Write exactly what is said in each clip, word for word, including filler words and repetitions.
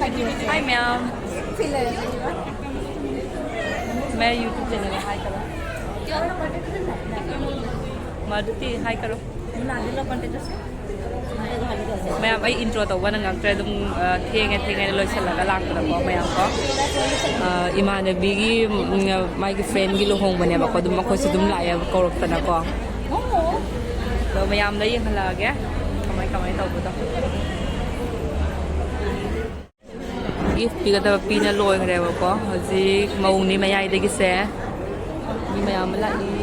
Hi ma'am. मैं YouTube channel है, हाय करो। मारुति, हाय करो। ꯃꯌꯥꯝ, ꯑꯩ ꯏꯟꯇ꯭ꯔꯣ ꯇꯧꯕ ꯅꯪꯉꯛꯇ꯭ꯔꯦ, ꯑꯗꯨꯝ, ꯑ, ꯊꯦꯡꯉꯦ, ꯊꯦꯡꯉꯦꯅ ꯂꯣꯏꯁꯤꯜꯂꯒ ꯂꯥꯛꯄꯗꯀꯣ, ꯃꯌꯥꯝ ꯀꯣ꯫ ꯑ, ꯏꯃꯥꯟꯅꯕꯤꯒꯤ, ꯎꯝ, ꯃꯥꯒꯤ ꯐ꯭ꯔꯦꯟꯒꯤ ꯂꯨꯍꯣꯡꯕꯅꯦꯕꯀꯣ, ꯑꯗꯨꯝ ꯃꯈꯣꯏꯁꯨ ꯑꯗꯨꯝ ꯂꯥꯛꯑꯦꯕ, ꯀꯧꯔꯛꯇꯅꯀꯣ꯫ ꯑꯗꯣ ꯃꯌꯥꯝꯗ ꯌꯦꯡꯍꯜꯂꯛꯑꯒꯦ ꯀꯃꯥꯏ ꯀꯃꯥꯏ ꯇꯧꯕꯗꯣ꯫ ꯒꯤꯐ ꯄꯤꯒꯗꯕ ꯄꯤꯅ ꯂꯣꯏꯈ꯭ꯔꯦꯕꯀꯣ꯫ ꯍꯧꯖꯤꯛ ꯃꯧꯅꯤ ꯃꯌꯥꯏꯗꯒꯤꯁꯦ ꯃꯤ ꯃꯌꯥꯝ ꯑꯃ ꯂꯥꯛꯏ꯫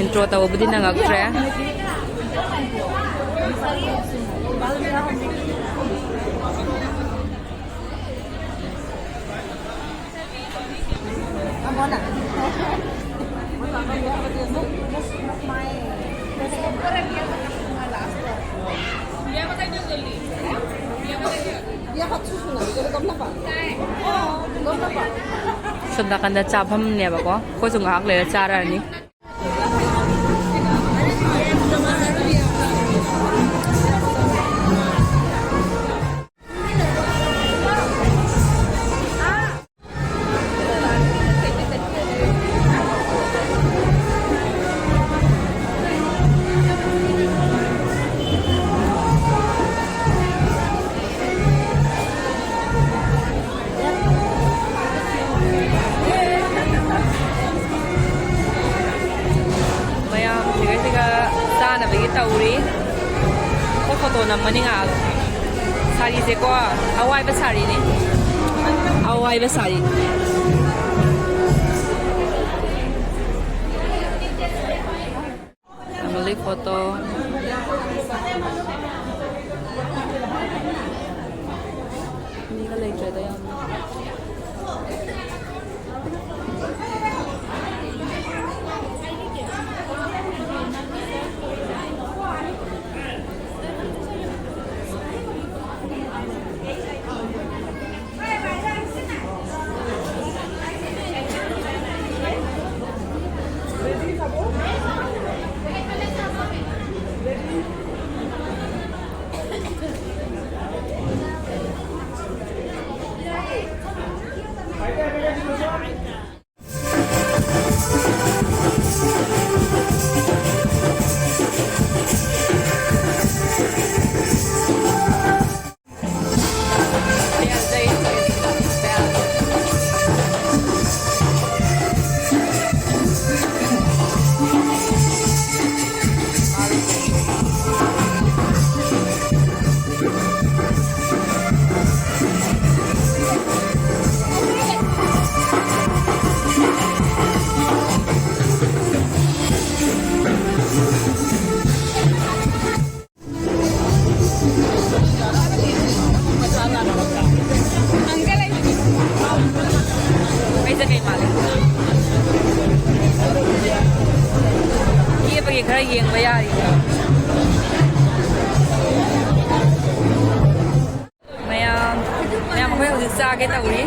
ꯏꯟꯇ꯭ꯔꯣ ꯇꯧꯕꯗꯤ ꯅꯪꯉꯛꯇ꯭ꯔꯦ꯫ ꯁꯣꯝ ꯅꯥꯀꯟꯗ ꯆꯥꯐꯝꯅꯦꯕꯀꯣ, ꯑꯩꯈꯣꯏꯁꯨ ꯉꯥꯏꯍꯥꯛ ꯂꯩꯔ ꯆꯥꯔꯅꯤ꯫ ꯃꯌꯥꯝ ꯁꯤꯒ ꯁꯤꯒ ꯆꯥꯅꯕꯒꯤ ꯇꯧꯔꯤ꯫ ꯑꯩꯈꯣꯏ ꯐꯣꯇꯣ ꯅꯝꯃꯅꯤ ꯉꯥꯏꯍꯥꯛ꯫ ꯁꯥꯔꯤꯁꯦꯀꯣ, ꯑꯋꯥꯏꯕ ꯁꯥꯔꯤꯅꯤ꯫ ꯑꯋꯥꯏꯕ ꯁꯥꯔꯤ꯫ Family photo꯫ ꯃꯤꯒ ꯂꯩꯇ꯭ꯔꯦꯗ ꯌꯥꯝꯅ꯫ ꯀꯦꯕꯒꯤ ꯈꯔ ꯌꯦꯡꯕ ꯌꯥꯔꯤ꯫ ꯃꯌꯥꯝ, ꯃꯌꯥꯝ ꯑꯩꯈꯣꯏ ꯍꯧꯖꯤꯛ ꯆꯥꯒꯦ ꯇꯧꯔꯤ꯫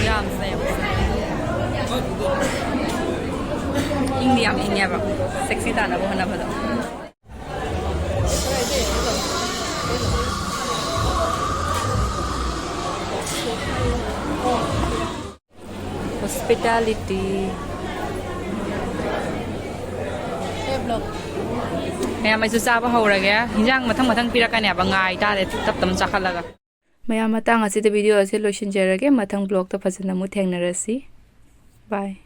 ꯌꯥꯝ ꯐꯩ꯫ ꯏꯪꯗꯤ ꯌꯥꯝ ꯏꯪꯉꯦꯕ, ꯁꯦꯛꯁꯤ ꯇꯥꯅꯕ ꯍꯣꯠꯅꯕꯗ꯫ Hospitality꯫ ꯃꯌꯥꯝ, ꯑꯩꯁꯨ ꯆꯥꯕ ꯍꯧꯔꯒꯦ꯫ ꯍꯤꯟꯖꯥꯡ ꯃꯊꯪ ꯃꯊꯪ ꯄꯤꯔꯛꯀꯅꯦꯕ, ꯉꯥꯏ ꯇꯥꯔꯦ ꯇꯞ ꯇꯞꯅ ꯆꯥꯈꯠꯂꯒ꯫ ꯃꯌꯥꯝ, ꯃꯇꯥꯡ ꯑꯁꯤꯗ video ꯑꯁꯤ ꯂꯣꯏꯁꯤꯟꯖꯔꯒꯦ꯫ ꯃꯊꯪ vlogꯇ ꯐꯖꯅ ꯑꯃꯨꯛ ꯊꯦꯡꯅꯔꯁꯤ꯫ Bye꯫